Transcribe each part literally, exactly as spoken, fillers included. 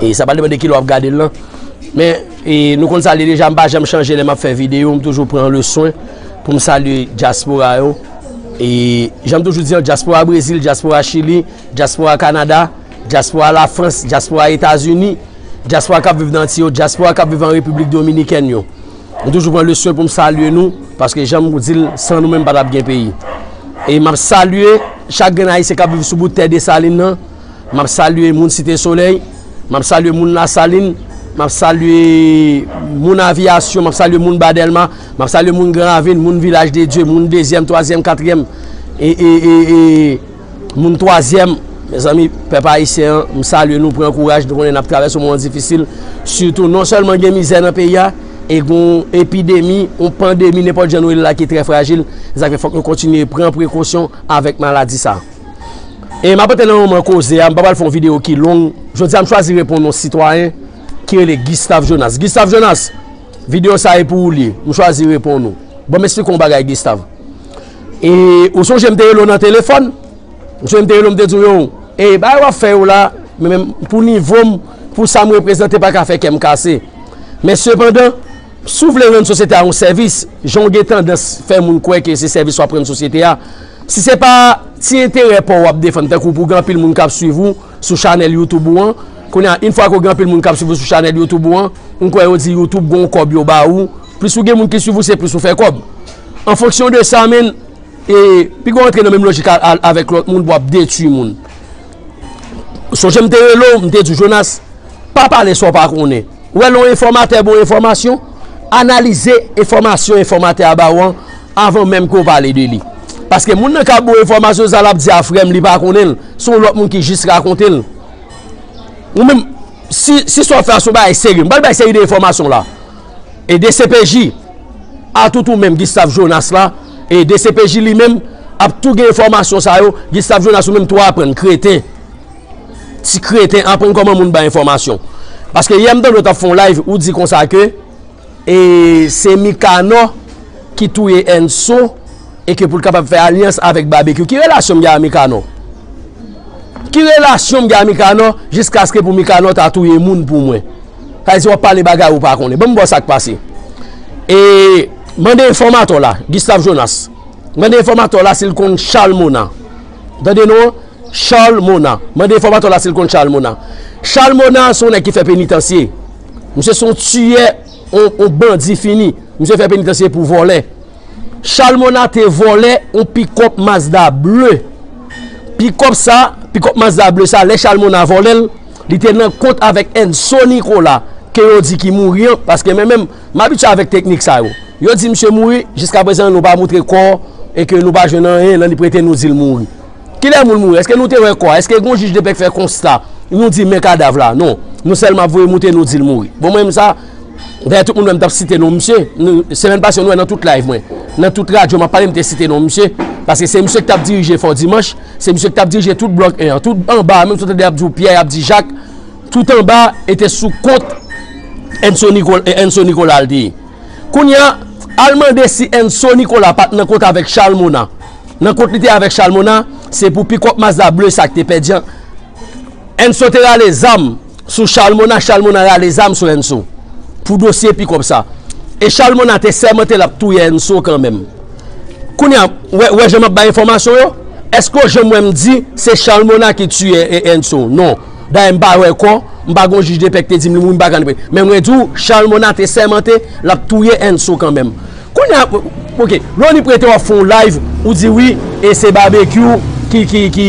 E sa pa depann de kilè w ap gade l lan. Men, e, nou konn salye deja, m pa janm chanje lè m ap fè videyo, m toujou pran le swen pou m salye dyaspora yo. E jan m toujou di an, dyaspora Brezil, dyaspora Chili, dyaspora Kanada, dyaspora Lafrans, dyaspora Etazini, dyaspora k ap viv nan Antiy yo, dyaspora k ap viv an Repiblik Dominikèn yo. M toujou pran le swen pou m salye nou, paske jan m di l, san nou menm pa t ap gen peyi. E m ap salye chak grenn Ayisyen k ap viv sou bout tè Desalin nan. M ap salye moun Site Solèy. M ap salye moun Lasalin. M ap salye moun Aviyasyon. M ap salye moun Ba Dèlma. M ap salye moun Gran Ravin, moun Vilaj de Dye, moun dezyèm, twazyèm, katriyèm. E, e, e, e, moun twazyèm. Mezanmi, pèp ayisyen an, m salye nou, pran kouraj, nou konnen n ap travèse yon moman difisil. Sitou, non sèlman gen mizè nan peyi a, e gen yon epidemi, yon pandemi, nenpòt jan nou rele l la, ki trè frajil. Se sa k fè fòk nou kontinye pran prekosyon avèk maladi sa a. E m ap antre nan moman koze a, m pa pral fè yon videyo ki long. Jodi a, m chwazi reponn yon sitwayen ki rele Gustave Jonas. Gustave Jonas, videyo sa a e pou ou li ye. M chwazi reponn ou. Ban m esplike w yon bagay, Gustave. E ou sonje m te rele w nan telefòn? M sonje m te rele w, m te di w, yo, e bagay w ap fè yo la, men, men pou nivo m, pou sa m reprezante, pa ka fè kè m kase. Men sepandan, si w vle rann sosyete a yon sèvis, jan w gen tandans fè moun kwè ke se sèvis w ap rann sosyete a, si se pa ti enterè pa w w ap defann, tankou pou gen anpil moun k ap swiv ou sou chanèl YouTube ou an, kounye a, yon fwa ke w gen anpil moun k ap swiv ou sou chanèl YouTube ou an, m kwè yo di YouTube gen yon kòb yo ba ou, plis ou gen moun ki swiv ou, se plis ou fè kòb. An fonksyon de sa, men, e, piga w antre nan menm lojik a, a, avèk lòt moun pou w ap detwi moun. Sonje m te rele w, m te di w, Jonas, pa pale sa w pa konnen. Ou wè lè yon enfòmatè ba w enfòmasyon, analize enfòmasyon enfòmatè a ba w an avan menm ke w pale de li. Paske moun nan k ap ba w enfòmasyon sa, l ap di a frè m, li pa konnen l. Se yon lòt moun ki jis rakonte l. Ou menm, si, si sa w fè a se yon bagay serye, m pral bay seri de enfòmasyon la. E D C P J, atout ou menm, Gustave Jonas la, e D C P J li menm ap tou gen enfòmasyon sa yo, Gustave Jonas ou menm tou aprann, kreten. Ti kreten, aprann kòman moun bay enfòmasyon. Paske yè m tande w t ap fè yon live, ou di konsa ke, e, se Mikanò ki touye Enso e ke pou l kapab fè alyans avèk Babekyou. Ki relasyon m gen a Mikanò? Ki relasyon m gen a Mikanò jiskaske pou Mikanò ta touye moun pou mwen? Sa vle di w ap pale bagay ou pa konnen. Ban m ba w sa k pase. E mande enfòmatè w la, Gustave Jonas. Mande enfòmatè w la si l konn Charles Mona. Tande non an? Charles Mona. Mande enfòmatè w la si l konn Charles Mona. Charles Mona se yon nèg ki fè penitansye. Misye se yon tiyè, yon, yon bandi fini. Misye fè penitansye pou vòlè. Charles Mona te vòlè yon pikòp Mazda ble. Pikòp sa, pikòp Mazda ble sa, lè Charles Mona vòlè l, li te nan kont avèk Enso Nicolas, ke yo di ki mouri an, paske mwen menm, m abitye avèk teknik sa yo. Yo di misye mouri, jiskaprezan nou pa moutre kò e ke nou pa jwenn anyen, lè li prete nou di l mouri. Kilè moun mouri? Èske nou te wè kò a? Èske gon jij de pè k fè konsta? Nou di men kadav la. Non. Nou sèlman ap voye moute, nou di l mouri. Bon, mwen menm sa, dayè tout moun wè m t ap site non misye. Nou, semèn pase, nou wè nan tout live mwen. Nan tout radyo, m ap pale, m te site non misye. Paske se misye ki t ap dirije Fò Dimanch. Se misye ki t ap dirije tout blòk en an. Tout anba, menm si w tande y ap di w Pyè, y ap di Jak. Tout anba, e te sou kont Enso Nicolas, Enso Nicolas l te ye. Kounye a, al mande si Enso Nicolas pa t nan kont avèk Charles Mona. Nan kont li te avèk Charles Mona, se pou pikòp Mazda ble sa k te pèdi an. Enso te rale zam sou Charles Mona, Charles Mona rale zam sou Enso. Pou dosye pikòp sa. E Charles Mona te sèmante l ap touye Enso kanmenm. Kounye a, wè, wè jan m ap bay enfòmasyon yo? Èske w janm wè m di se Charles Mona ki tiye e, Enso? Non. Dayè, m pa wè kò, m pa gon jij de pè k te di m li mouri, m pa konn. Men mwen di w, Charles Mona te sèmante l ap touye Enso kanmenm. Kounye a, oke, lè w ni prete w ap fè yon live, ou di wi, e se Babekyou ki, ki, ki,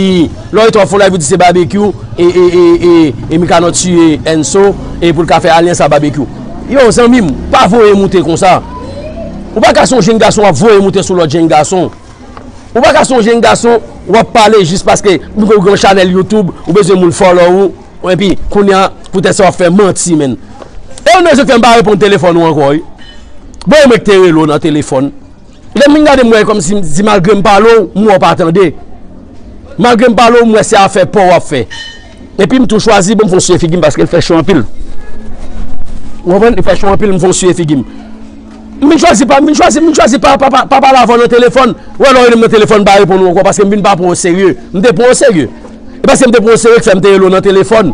lè w rete w ap fè yon live, ou di se Babekyou, e, e, e, e, e Mikanò tiye Enso, e pou l ka fè alyans a Babekyou. Yo, zanmi m, pa voye moute konsa. Ou pa ka se yon jenn gason w ap voye moute sou lòt jenn gason. Ou pa ka se yon jenn gason, w ap pale jis paske ou gen yon chanèl YouTube, ou bezwen moun follow ou, epi kounye a, poutèt sa w ap fè manti, menn. E yon rezon k fè m pa reponn telefòn ou ankò, wi. Bon, mwen ki te rele w nan telefòn. Lè m vin gade m wè kòmsi m di malgre m pale w, m wè w pa tande. Malgre m pale w, m wè se afè pa w w ap fè. Epi m tou chwazi, bon, m fè yon siye figi m paske l fè cho anpil. Ou konprann? Li fè cho anpil, m fè yon siye figi m. M vin chwazi pa, m vin chwazi, m vin chwazi pa, pa, pa, pa pale avè w nan telefòn. Ou wè lè w rele m nan telefòn, m pa reponn ou ankò paske m vin pa pran w serye. M te pran w serye. E paske m te pran w serye k fè m te rele w nan telefòn.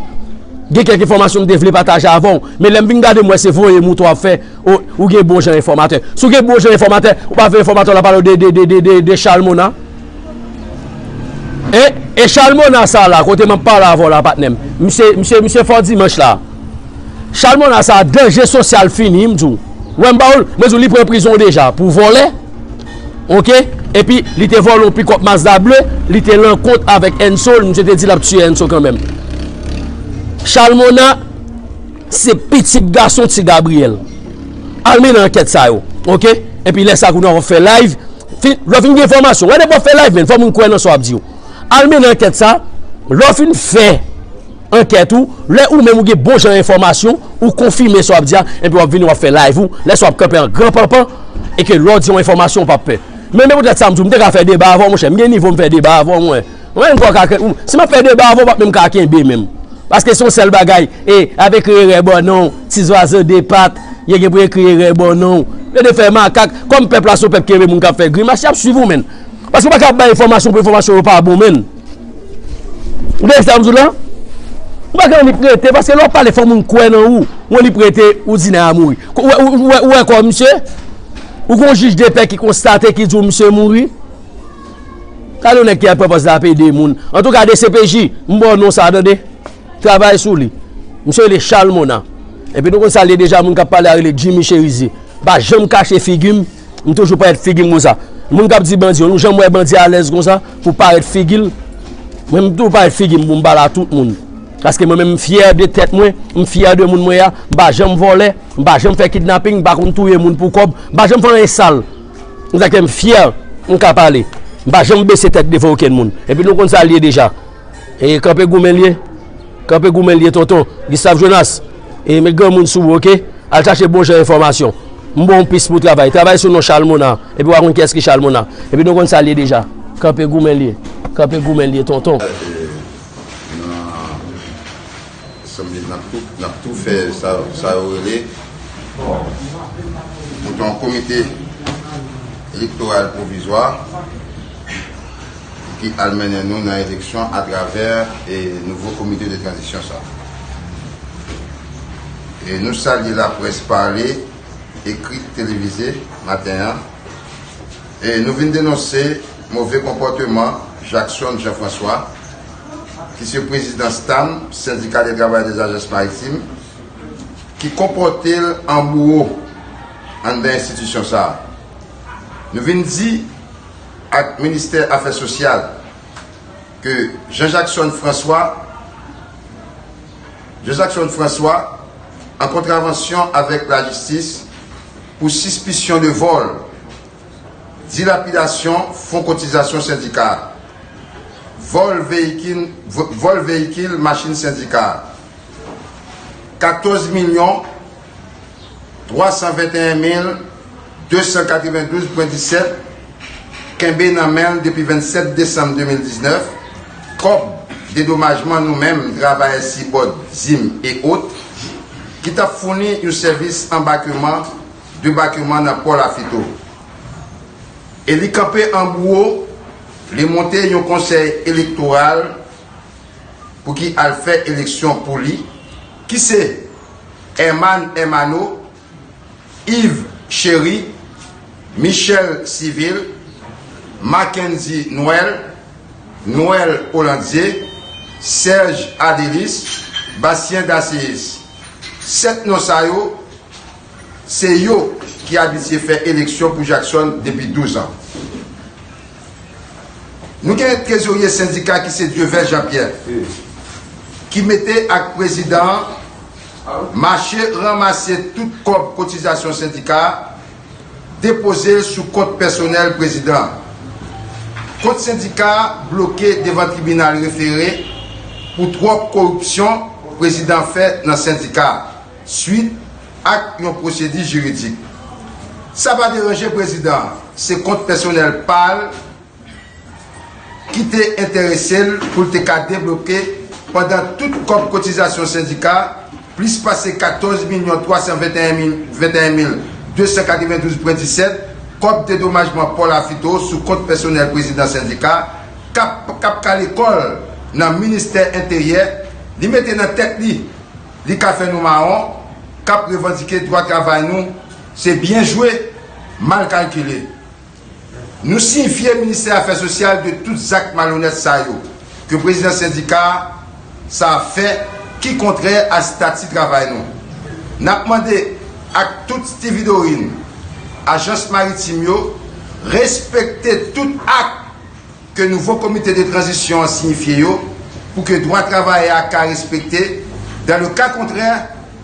Gen kèk enfòmasyon m te vle pataje avè w, men lè m vin gade m wè se voye mouton w ap fè, ou, ou gen bon jan enfòmatè. Si w gen bon jan enfòmatè, ou pa vle enfòmatè w la pale w de, de, de, de, de, de Charles Mona. E, e Charles Mona sa la, kote m ap pale avè w la, patnè m. Misye, misye, misye fò dimanch la. Charles Mona sa, danje sosyal fini, m di w. Wè m ba w l, mwen di w li pran prizon deja pou vòlè. Oke? Epi, li te vòlè yon pikòp Mazda ble, li te lan kont avèk Enso, misye te di l ap tiye Enso kanmenm. Charles Mona, se pitit gason Ti Gabriyèl. Al mennen ankèt sa yo, oke? Epi lè sa kounye a w ap fè live, fin, lè w fin gen enfòmasyon, wè depi w ap fè live, men fò moun kwè nan sa w ap di yo. Al mennen ankèt sa, lè w fin fè ankèt ou, lè ou menm ou gen bon jan enfòmasyon, ou konfime sa w ap di a, epi w ap vini w ap fè live ou, lè sa w ap kanpe an gran panpan, e ke lè w di yon enfòmasyon ou p ap pè. Men, men poutèt sa m di w, m te ka fè deba avè w, monchè, m gen nivo m fè deba avè w, mwen. Mwen menm kò ka, si m ap fè deba avè w, w p ap menm ka kenbe menm. Paske se yon sèl bagay, e, avèk erè bò non, ti zwazo de pat, yo gen pou ekri erè bò non. Yo de fè makak, kòm pèp la se yon pèp ki renmen moun k ap fè grimas, y ap swiv ou menm. Paske w pa ka ap bay enfòmasyon pou enfòmasyon yo pa bon menm. Ou tande sa m di w la? Ou pa gen annik rete, paske lè w ap pale fò moun kwè nan ou. Ou annik rete, ou di nèg a mouri. Ou wè, ou, ou wè, ou wè kò misye? Ou gon jij de pè ki konstate, ki di w misye mouri? Gade yon nèg ki ap pran pòz la ap ede moun. Antouka, D C P J, m ba w non sa, tande. Travay sou li. Misye rele Charles Mona. Epi nou konn sa l ye deja, moun k ap pale a rele Jimmy Cherizier. M pa janm kache figi m, m toujou parèt figi m konsa. Moun k ap di bandi yo, nou janm wè bandi alèz konsa pou parèt figi l? Mwen, m toujou parèt figi m pou m pale a tout moun. Paske mwen menm, m fyè de tèt mwen, m fyè de moun mwen ye a, m pa janm vòlè, m pa janm fè kidnaping, m pa konn touye moun pou kòb, m pa janm fè anyen sal. Se sa k fè m fyè, m ka pale. M pa janm bese tèt devan okenn moun. Epi nou konn sa l ye deja. E kanpe goumen l ye. Kanpe goumen l ye, tonton. Gustave Jonas. E met granmoun sou ou, oke? Al chache bon jan enfòmasyon. M ba w yon pis pou w travay. Travay sou non Charles Mona. Epi w a konn kiyès ki Charles Mona. Epi nou konn sa l ye deja. Kanpe goumen l ye. Kanpe goumen l ye, tonton. Nan, sanble n ap tou, n ap tou fè sa, sa yo rele monte yon komite elektoral pwovizwa ki al mennen nou nan eleksyon atravè, e, nouvo komite de tranzisyon sa. E nou salye laprès pale, ekri, televize maten an. E nou vin denonse move konpòteman Jackson Jean François, ki se prezidan STAM, Syndicat des Travailleurs des Agences Maritimes, ki konpòte l an bouwo anndan enstitisyon sa a. Nou vin di ak Ministè Afè Sosyal ke Jean Jackson François, Jean Jackson François, an kontravansyon avèk lajistis pou sispisyon de vòl, dilapidasyon fon kotizasyon sendika, vòl veyikil, vò-, vòl veyikil machin sendika, katòz milyon twa san venteyen mil de san katrevendouz pwen disèt kenbe nan men l depi vennsèt desanm de mil diznèf, kòb dedomajman nou menm travayè Sibòd, Zim e ot, ki t ap founi yon sèvis anbakeman, debakeman nan pò Lafito. E li kanpe an bouwo, li monte yon konsèy elektoral pou ki al fè eleksyon pou li, ki se Herman Hermano, Yves Chéry, Michel Civil, Mackendy Noël, Noël Holandier, Serge Adelis, Bastien Dacéus. Sèt non sa yo, se yo ki abitye fè eleksyon pou Jackson depi douz an. Nou gen trezorye sendika ki se Dieuvert Jean Pierre, ki mete ak prezidan an mache ranmase tout kòb kotizasyon sendika a, depoze l sou kont pèsonèl prezidan an. Kont sendika a bloke devan tribinal refere pou twòp koripsyon prezidan fè nan sendika a, swit ak yon pwosedi jiridik. Sa pa deranje prezidan an, se kont pèsonèl pa l ki te enterese l pou l te ka debloke pandan tout kòb kotizasyon sendika, plis pase katòz milyon twa san venteyen mil, venteyen mil de san katrevendouz pwen disèt, kòb dedomajman pò Lafito sou kont pèsonèl prezidan sendika, k ap, k ap kale kò l nan ministè enteryè, li mete nan tèt li Li ka fè nou mawon, k ap revandike dwa travay nou, se byen jwe, mal kalkile. Nou siyifye Ministè Afè Sosyal de tout zak malonèt sa yo ke prezidan sendika sa a fè ki kontrè a estati travay nou. N ap mande ak tout stividorin ajans maritim yo respekte tout ak ke nouvo komite de tranzisyon an siyifye yo pou ke dwa travayè a ka respekte. Dan le ka kontrè,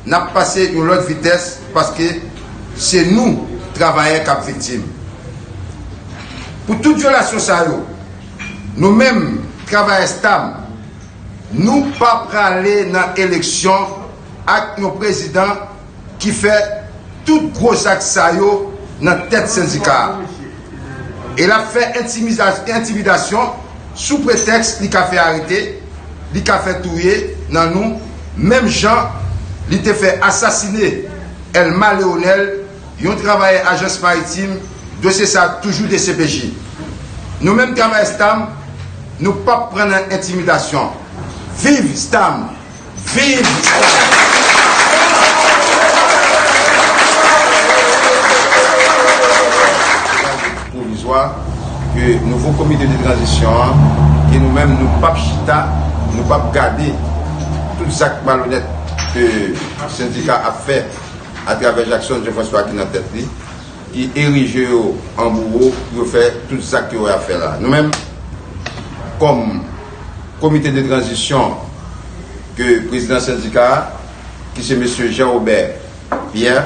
n ap pase yon lòt vitès paske se nou, travayè, k ap viktim. Pou tout vyolasyon sa yo, nou menm, travayè STAM, nou pa prale nan eleksyon ak yon prezidan ki fè tout gwo zak sa yo nan tèt sendika a. E l ap fè entimiza-, entimidasyon sou pretèks li ka fè arete, li ka fè touye nan nou, menm jan li te fè asasine Elma Leonel, yon travayè ajans maritim, dosye sa a toujou D C P J. Nou menm travayè STAM, nou p ap pran nan entimidasyon. Viv STAM! Viv STAM! Pwovizwa ke nouvo komite de tranzisyon an, ke nou menm nou p ap chita, nou p ap gade tout zak malonèt ke sendika ap fè atravè Jackson Jean François ki nan tèt li, ki erije yo an bouwo pou yo fè tout zak ke yo ap fè la. Nou menm, kòm komite de tranzisyon ke prezidan sendika a, ki se mesye Jean Robert Pierre,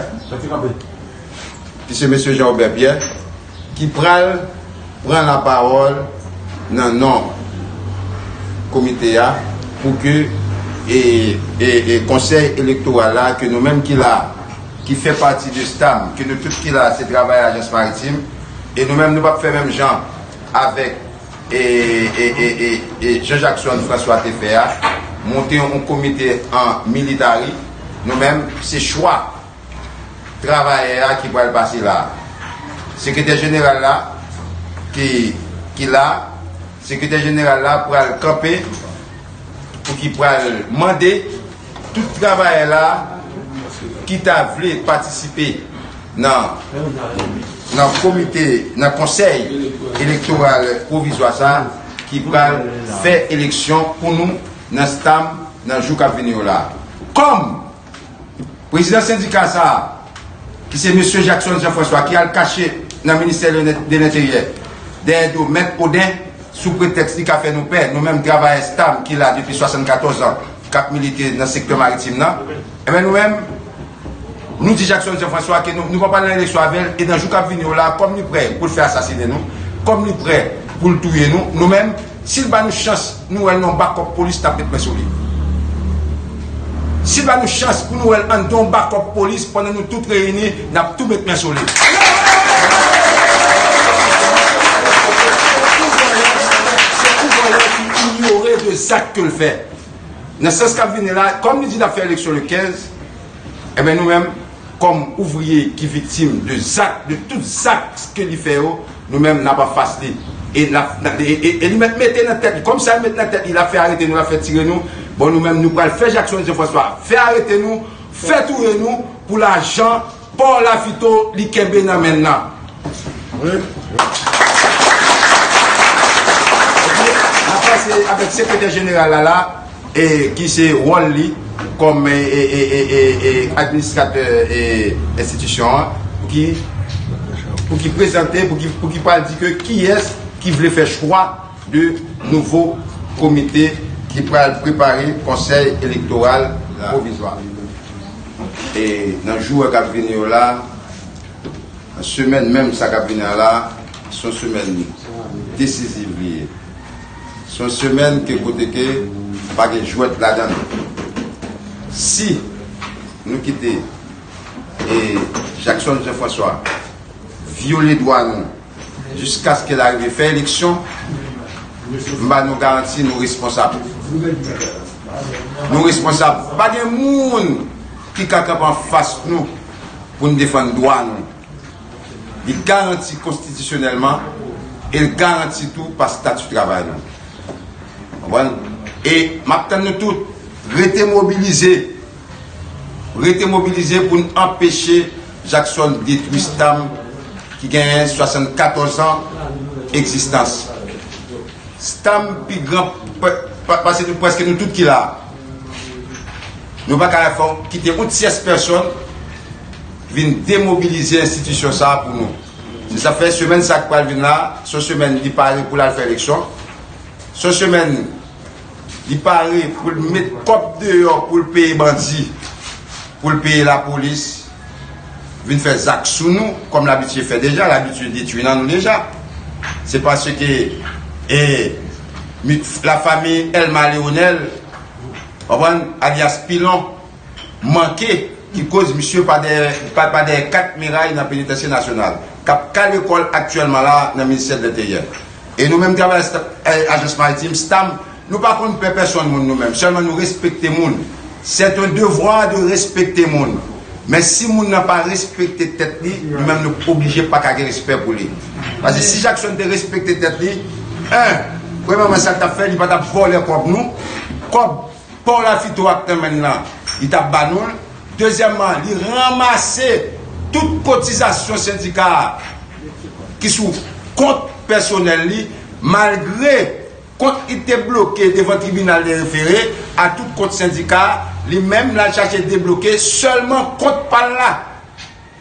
ki se mesye Jean Robert Pierre, ki pral pran lapawòl nan non komite a pou ke e, e, e konsèy elektoral la, ke nou menm ki la, ki fè pati de STAM, ke nou tout ki la, se travayè ajans maritim, e nou menm nou p ap fè menm jan avèk e, e, e, e, e Jean Jackson François te fè a, monte yon komite an militari, nou menm se chwa travayè a ki pral pase la. Sekretè jeneral la ki, ki la, sekretè jeneral la pral kanpe pou ki pral mande tout travayè la ki ta vle patisipe nan, nan komite, nan konsèy elektoral pwovizwa sa, ki pral fè eleksyon pou nou nan STAM nan jou k ap vini yo la. Kòm prezidan sendika sa, ki se mesye Jackson Jean François, ki al kache nan ministè de, de Lenteryè, dèyè do mèt Oden, sou pretèks li ka fè nou pè, nou menm travayè STAM ki la depi swasannkatòz an, k ap milite nan sektè maritim nan, enben nou menm, nou di Jackson Jean François ke nou, nou p ap al nan eleksyon avè l, e nan jou k ap vini yo la, kòm li prè pou l fè asasinen nou, kòm li prè pou l touye nou, nou menm, si l ba nou chans, nou wè l nan yon bakòp polis, n ap met men sou li. Si l ba nou chans pou nou wè l anndan yon bakòp polis, pandan nou tout reyini, n ap tou met men sou li. Se yon vòlè ki inyore de zak ke l fè. Nan sans k ap vini la, kòm li di l ap fè eleksyon le kenz, enben nou menm, kòm ouvriye ki viktim de zak, de tout zak ke li fè yo, nou menm n ap anfas li. E n ap, n ap, e, e, e li mèt mete nan tèt li, kòm sa l met nan tèt li, l ap fè arete nou, l ap fè tire nou, bon nou menm nou pral fè Jackson Jean François fè arete nou, fè touye nou pou lajan pò Lavito li kenbe nan men l lan. Wi. N ap pase avèk sekretè jeneral la la, e ki se wòl li kòm, e, e, e, e, e, administratè, e, enstitisyon an, pou ki, pou ki prezante, pou ki, pou ki pral di ke kiyès ki vle fè chwa de nouvo komite ki pral prepare konsèy elektoral pwovizwa. E nan jou k ap vini yo la, nan semèn menm sa k ap vini an la, se yon semèn desiziv li ye. Se yon semèn ke kote ke pa gen jwèt ladan l. Si nou kite, e, Jackson Jean François vyole dwa nou jiskaske l arive fè eleksyon, m ba nou garanti nou responsab. Nou responsab. Pa gen moun ki ka kanpe anfas nou pou n defann dwa nou. Li garanti konstitisyonèlman e l garanti tou pa estati travay nou. Konprann? E m ap tann nou tout rete mobilize Rete mobilize pou n anpeche Jackson detwi Stam ki genyen swasannkatòz an egzistans. Stam pi gran pa- pa- pase nou, prèske nou tout ki la. Nou pa ka fè kite yon tyès pèsòn vin demobilize enstitisyon sa a pou nou. Se sa fè semèn sa k pral vin la, se yon semèn li pare pou l al fè eleksyon. Se yon semèn li pare pou l met kòb deyò pou l peye bandi, pou l peye lapolis, vin fè zak sou nou, kòm l abitye fè deja, l abitye detwi nan nou deja. Se paske e, mi- lafanmi Elma Leonel, konprann, alyas Pilon, manke, ki koz misye pa dèyè, pa, pa dèyè kat miray nan Penitansye Nasyonal, k ap kale kò l aktyèlman la nan Ministè de Lenteryè. E nou menm travayè sta- eh, Ajans Maritim, Stam, nou pa konn pè pèsonn moun nou menm, sèlman nou respekte moun. C'est un devoir de respecter moun. Men si moun nan pa respekte tèt li, nou menm nou oblije pa ka gen respè pou li. Paske si Jackson te respekte tèt li, en, premyèman sa l t ap fè, li pa t ap vòlè kòb nou. Kòb Paul Afito ak nan men l lan, li t ap ba nou l. Dezyèmman, li ranmase tout kotizasyon sendika a ki sou kont pèsonèl li, malgre kont li te bloke devan tribinal de refere a tout kont sendika a, li menm l al chache debloke sèlman kont pa l la.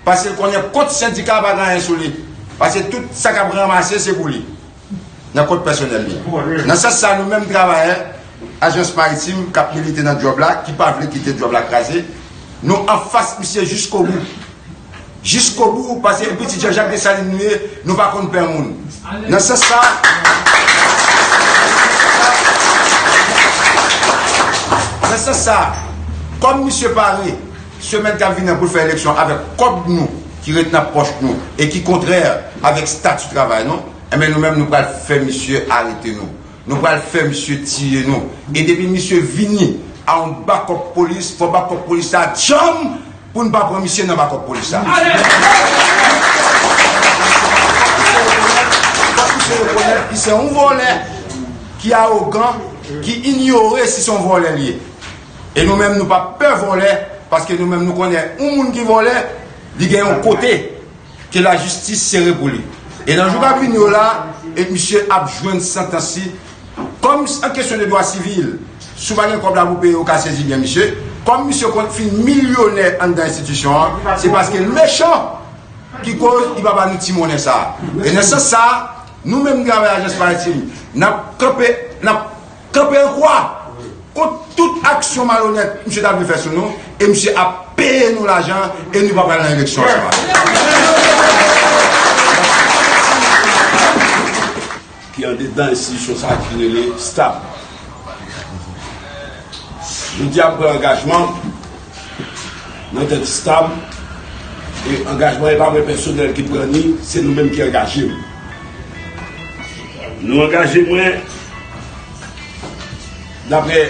Paske l konnen kont sendika a pa gen anyen sou li. Paske tout sa k ap ranmase se pou li. Nan kont pèsonèl li. Nan sans sa, nou menm travayè Ajans Maritim k ap milite nan djòb la, ki pa vle kite djòb la kraze, nou anfas misye jiskobou. Jiskobou, paske pitit Jean Jacques Dessalines nou ye, nou pa konn pè moun. Nan sans sa, nan sans sa, kòm misye pare semèn k ap vini an pou l fè eleksyon avèk kòb nou ki ret nan pòch nou e ki kontrè avèk stati travay nou, enben nou menm nou pral fè misye arete nou. Nou pral fè misye tiye nou. E depi misye vini a yon bakòp polis, fò bakòp polis la djanm pou n pa pran misye nan bakòp polis la. Fòk misye rekonèt li se yon vòlè ki awogan, ki inyore si se yon vòlè li ye. E nou menm nou pa pè vòlè, paske nou menm nou konnen yon moun ki vòlè, li gen yon kote ke lajistis sere pou li. E nan jou k ap vini yo la, e misye ap jwenn santans li. Kòm an kesyon de dwa sivil, si w pa gen kòb la pou peye, yo ka sezi byen misye. Kòm misye konn fin milyonè anndan enstitisyon an, se paske l mechan ki koz li pa ba nou ti monnen sa a. E nan sans sa a, nou menm travayè Ajans Maritim, n ap kanpe, n ap kanpe ankwa kont tout aksyon malonèt misye ta vle fè sou nou, e misye ap peye nou lajan, e nou pa pral nan eleksyon ansanm avè l. Ki andedan enstitisyon sa a ki rele Stam. Jodi a, m pran angajman nan tèt Stam, e angajman e pa mwen pèsonèl ki pran li, se nou menm ki angaje m. Nou angaje mwen daprè